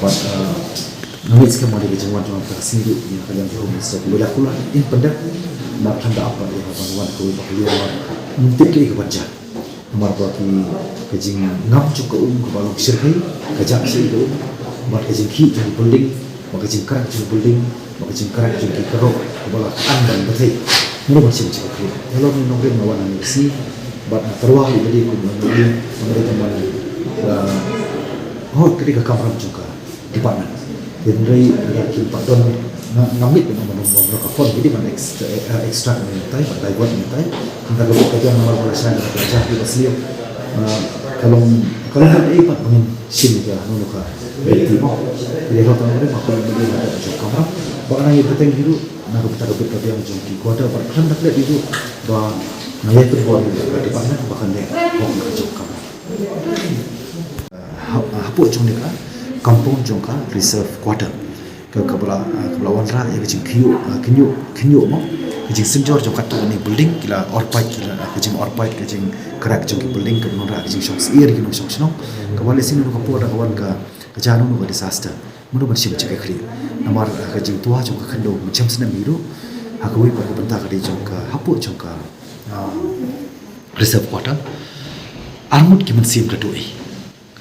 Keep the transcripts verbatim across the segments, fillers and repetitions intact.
Bad, ah, nga ngeit skhem ba ka jingwan jong ka sngi ruh ïa ka liang jong u Home Minister ka la kular in pyndep. Namar khlem da ap ïa ka ban wan kawei ba ka liang ba ym tip kaei ka ban jia. Namar ba ki, ka jingngam jong ka um kaba long shyrkhei ka jia sha ka um. Bad ka jingkhih jong ki building, bad ka jingcrack jong ki building, bad ka jingcrack jong ki kyrdoh kaba la ka an ban bthei. Mano ban shim jingkhih. Ïa lor ni nongrim nga wan hangne ka sngi bad nga tyrwa ïa ka dei kum u M L A, u M L A ka man, ah, hot ka dei ka kamram jong ka department. Hynrei lada kim pat don, nga, ngam mut ban ong ba ka phone ki dei ban ex-, eh, extract mynta, ban divert mynta. Hynda ka bit ka biang namar ba la shai, la ka jah ki ba sliu. Ah, ka long, ka long ka dei pat ban shim ïa ka hano ka. Beti mo. Ki dei hot ka dei ba ka long ka dei ka jong kamram. Ba ka nang ïa ka teng hi ruh, na ka bit ka bit ka biang jong ki quarter, ba khlem da klet hi ruh ba nga ïa pynbor ïa ka department ba kan leh hok ïa ka jong kamram. Ha, hapoh jong ne ka compound jong ka reserve quarter. Ka, kaba la, ah, kaba la wanrah ïa ka jingkhynñiuh, ah, khynñiuh, khynñiuh mo. Ka jingsynjor jong katto katne building, ki la or pait, ki la, ah, ka jingor pait, ka jingcrack jong ki building, kaba wanrah ka jingshong syiar ki nongshong shnong. Kaba lehse naduh ka por da ka wan ka, ka jia naduh ka disaster. Mano ban shim jingkitkhlieh. Namar, ah, ka jingtwa jong ka khyndew mynshem snem hi ruh. Ha kawei pat ka bynta ka dei jong ka, hapoh jong ka, ah, reserve quarter. Arngut ki mynsiem ka duh ei.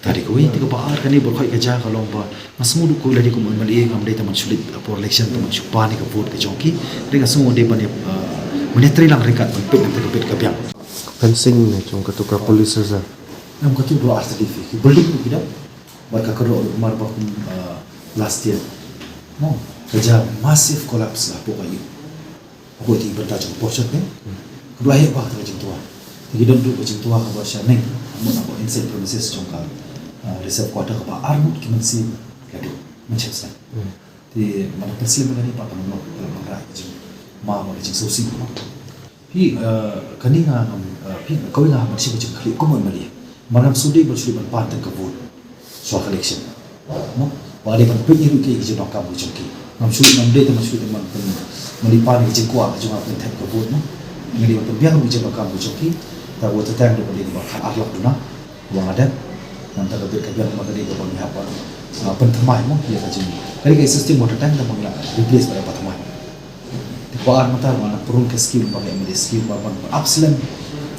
Kata dei kawei, te kaba ar kane ba khoi ka jia ka long ba nga sngew duh ko lade kum M L A ngam dei tang ban shu leit por election tang ban shu pan ïa ka vote ka jong ki. Te nga sngew dei ban ïa, ah, ban ïa trei lang ryngkat ban peit na ka bit ka biang. Fencing ne jong katu ka police reserve. Em katu ba ar tylli phi. Ki building ki dap. Bad ka kyrdoh mar ba kum, ah, last year. Mo, ka jia massive collapse hapoh ka ïing. Hapoh te bynta jong ka por shot ne. Ka dei ba ka jingtwa. Te ki don duh ka jingtwa kaba sha neng. Mo na ka inside premises jong ka, ah, reserve quarter kaba arngut ki mynsiem ka duh. Mynshem snem. Te man ka mynsiem ka dei ba ka long ka long ka jingma ba ka jingsngewsih. Phi, ah, kane nga ngam, ah, phi, kawei nga ngam shim ka jingkitkhlieh kum u M L A. Mar ngam shu dei ban shu dei ban pan tang ka vote. Shuwa ka election. Mo? Ba dei ban pynïaid ruh ki jingdonkam ka jong ki. Ngam shu, ngam dei tang ban shu dei ban pyn Mali pan ki jingkwah ka jong nga pynthep ka vote mo. Ngi dei ban pynbiang ruh ki jingdonkam ka jong ki. Ta vote tang dei ban dei kaba khat ar lak duna. Wan adat. Nangta ka bit ka biang ma ka dei kaba ngi hap ban, ah, pynthymmai mo ïa ka jing. Ka dei ka system vote tang da ba ngi la replace bad ba thymmai. Te kaba ar mynta nga la pynrung ka skim ba ka M L A skim ba ban ap slem.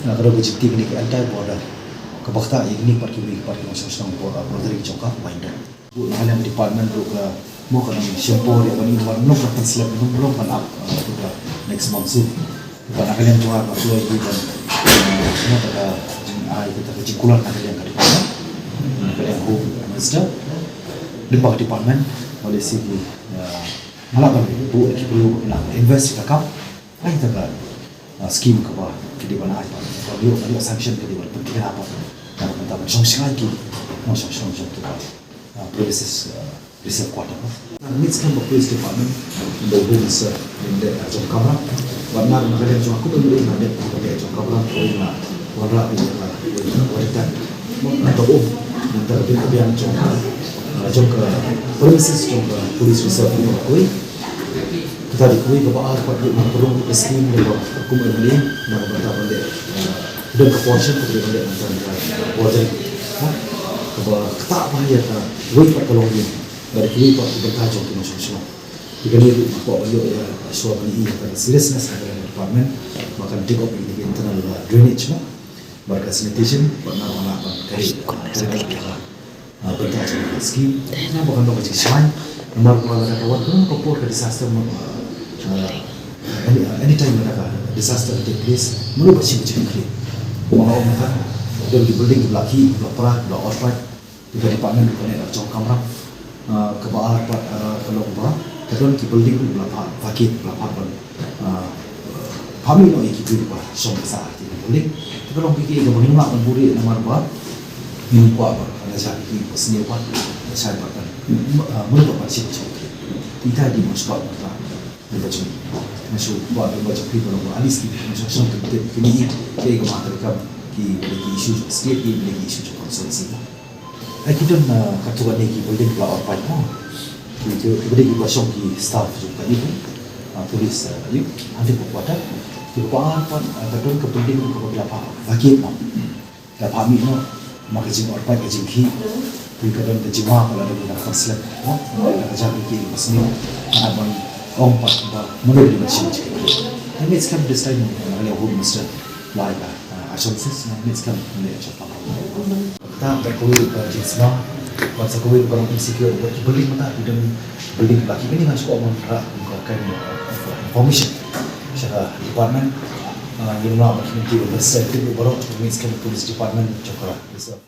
Nga ka dei ka jingtip kane ka anti border. Kaba ktah ïa kine pat kiwei pat ki nongshong shnong border, ah, border ki jong ka ba ïa. Bad na ka liang department ruh ka mo ka nang shim por ïa kane ban long ka pynslem, long, long ban ap, uh, to ka next monsoon. Bad na ka liang jong nga ka kloi ïa ban, uh, mo ka, ka jingai kata ka jingkular na ka liang ka department. Na ka liang Home Minister. Lyngba ka department, ba lehse ki, uh, nga lah ban buh ki briew, nga lah ban invest ïa ka kam. Ai kata ka, uh, skim kaba ki dei ban ai pat. Ka dei, ka dei sanction ka dei ban pyntikna pat. Ka dei ban shong shngai ki, ban shong shong jong ki pat. Ah, premises, ah, reserve quarter. Ngi skhem ba police department, ba u Home Minister, ïa ka jong kamra. Wat na ka liang jong nga kum u M L A nga dei ka jong kamra, ko ïa nga wanrah ïa ka, ïa ka, ïa ka. Nangta um, nangta ka biang jong, ah, jong ka premises jong ka police reserve quarter ko. Kata dei kawei, kaba ar pat ruh nga pynrung ka skim kaba kum u M L A na ka bynta ban leh, eh, don ka portion kaba dei ban leh na ka bynta ka border. Ha? Kaba ktah bha ïa kawei pat ka longïing. Bad kawei pat ka bynta jong ki nongshong shnong. Te kane ruh nga kwah ban ïoh ïa shuwa ban ïohi ïa ka seriousness ka department ba kan take up ïa ka internal, eh, drainage mo. Bad ka sanitation, bad na ruh nga lah ban kari, ah, bynta jong ka skim. Namar ba kan long ka jingshai. Namar ba lada ka wan ka por ka disaster mo, ah, ah, any, ah, anytime lada ka disaster take place, mano ba shim jingkhlaiñ. Kumba nga ong mynta, don ki building kiba la khih, kiba la pra, kiba la orpait, ki ka department ruh ka leh la jong kamram. Ah, kaba ar pat, ah, ka long ba ka don ki building ruh ba la phah vacate, ba la phah ban, ah, phah mih noh ïa ki briew ba shong basa ha ki building. Te ka long ki, ki kaba ngim lah ban buhrieh namar ba ngim kwah ba ka la jia ki ba sniew pat ka shai pat kan, ah, mano ba ban shim jingkhlaiñ. Ita dei ban shuwa ban ta. Dei ba jong, nga shu kwah dei ba jong ki ba long ba at least ki, ki shong shong ki, ki, ki, ki, ki, ki, ki, ki issue jong state, ki, ki issue jong constituency. Ai ki don, ah, katto katne ki building ba la orpait mo. Ki, ki, ki building kiba shong ki staff jong kane, ah, police, ah, ïa, hunting quarter. Kiba ar pat, ah, ka don ka building kaba la phah vacate mo. La phah mih noh, ma ka jingorpait ka jingkhih. Ki ka don ka jingma ka la don ka slem mo. La ka jam ki ki ba sniew. Nga ban ong pat ba mano ba dei ban shim jingkhlaiñ. Ai ngeit skhem this time, ah, la Home Minister la ai ka, ah, assurances, nga ngeit skhem la ai ka. Kata ka kawei ka jingsma, bad sa kawei ka long insecure, bad ki building mynta ki don building ba ki kane nga shu ong mynta ka kind of information sha ka department, ah, ngim lah ban communicate with the state baroh, ngeit skhem police department jong ka reserve.